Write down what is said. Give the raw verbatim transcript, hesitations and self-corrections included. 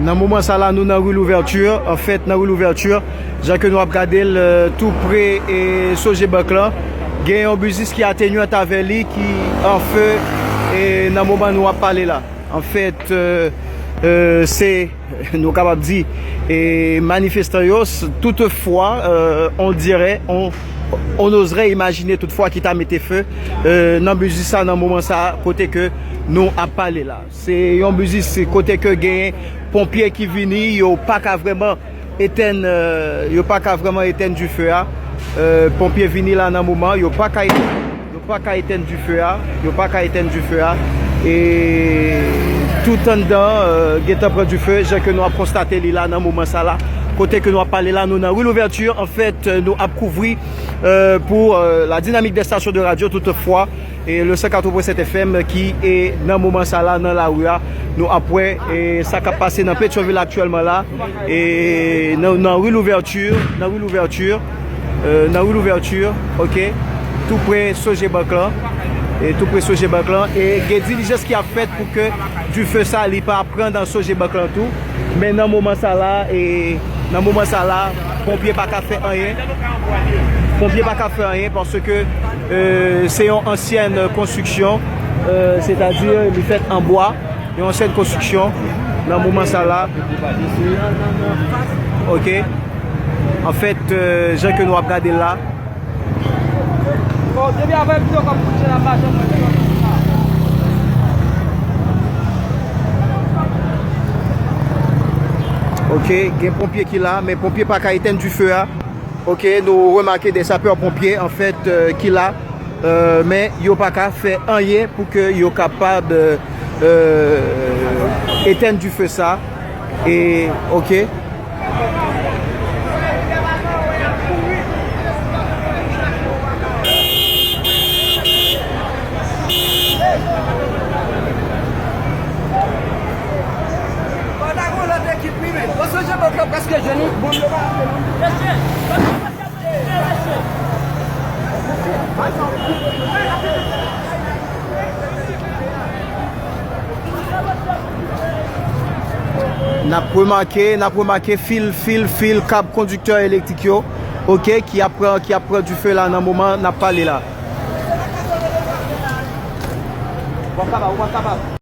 Nan moman sa la, nou nan ri Louvèti. Anfèt, nan ri Louvèti, jan ke nou ap gade l, euh, tou pre, e, Sogebank lan, gen yon biznis ki atenyant avè li, ki an fe, e, nan moman nou ap pale la. Anfèt, euh, euh, se, nou kapab di, e, manifestan yo, s-, toutefwa, euh, on dirè, on, on oserait imaginer toutefwa ki ta mete fe, euh, nan biznis sa, nan moman sa, kote ke nou ap pale la. Se yon biznis kote ke genyen ponpye ki vini, yo pa ka vrèman etenn, euh, yo pa ka vrèman etenn dife a. Euh, ponpye vini la nan moman, yo pa ka etenn, yo pa ka etenn dife a, yo pa ka etenn dife a. E tout anndan, euh, gentan pran dife, jan ke nou ap konstate li la nan moman sa la. Kote ke nou ap pale la, nou nan ri Louvèti. Anfèt, euh, nou ap kouvri, euh, pou, euh, la dynamique des stations de radio, toutefwa, e le san katrevennsèt F M ki, e, nan moman sa la nan lari a, nou ap wè, e, sa k ap pase nan Petyonvil aktyèlman la, e, nan, nan ri Louvèti, nan ri Louvèti, euh, nan ri Louvèti, ok, tou pre Sogebank lan, e tou pre Sogebank lan, e gen dilijans ki ap fèt pou ke dife sa li pa pran nan Sogebank lan tou, men nan moman sa la, e, nan moman sa la, ponpye pa ka fè anyen. Ponpye pa ka fè anyen paske, euh, se yon ansyèn konstriksyon, euh, sètadi li fèt an bwa, yon ansyèn konstriksyon nan moman sa la. Ok. Anfèt, euh, jan ke nou ap gade l la, Ok, gen ponpye ki la, men ponpye pa ka etenn dife a. Ok, nou remake de sapè ponpye, anfèt, euh, ki la, euh, men yo pa ka fè anyen pou ke yo kapab, euh, euh, etenn dife sa. E, ok. Pata gon lòt ekip wi men. Bon, Sogebank lan prèske jwenn wi. Bon, yo pa rantre non. N ap remake, n ap remake fil, fil, fil kab kondiktè elektrik yo, ok, ki ap pran, ki ap pran dife la nan moman n ap pale la. W ap kapab, w ap kapab.